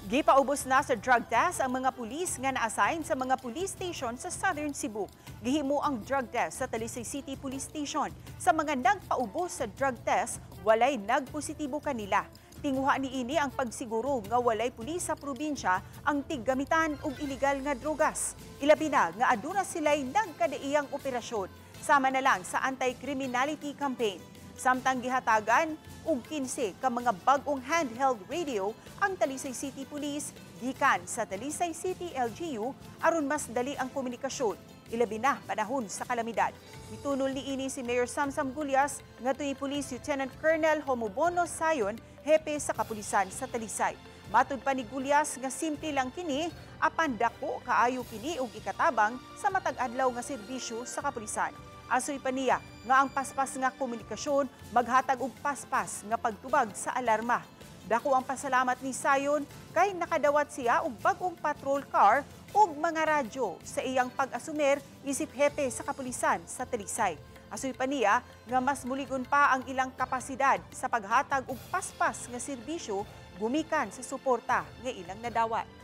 Gipaubos na sa drug test ang mga pulis nga na-assign sa mga police station sa Southern Cebu. Gihimo ang drug test sa Talisay City Police Station. Sa mga nagpaubos sa drug test, walay nagpositibo kanila. Tinguha niini ang pagsiguro nga walay pulis sa probinsya ang tiggamitan og iligal nga drogas. Ilabi na nga aduna sila'y nagkadaiyang operasyon sama na lang sa anti-criminality campaign. Samtang gihatagan og 15 ka mga bag-ong handheld radio ang Talisay City Police gikan sa Talisay City LGU aron mas dali ang komunikasyon, ilabi na panahon sa kalamidad. Mitunol niini si Mayor Samsam Gullas ngadto ni Police Lieutenant Colonel Homobono Sayon, hepe sa kapulisan sa Talisay. Matud pa ni Gullas nga simple lang kini apan dako kaayo kini og ikatabang sa matag adlaw nga serbisyo sa kapulisan. Asoy pa niya nga ang paspas nga komunikasyon maghatag og paspas nga pagtubag sa alarma. Dako ang pasalamat ni Sayon kay nakadawat siya og bag-ong patrol car ug mga radyo sa iyang pag-asumer isip hepe sa kapulisan sa Talisay. Asoy pa niya nga mas muligon pa ang ilang kapasidad sa paghatag og paspas nga serbisyo gumikan sa suporta nga ilang nadawat.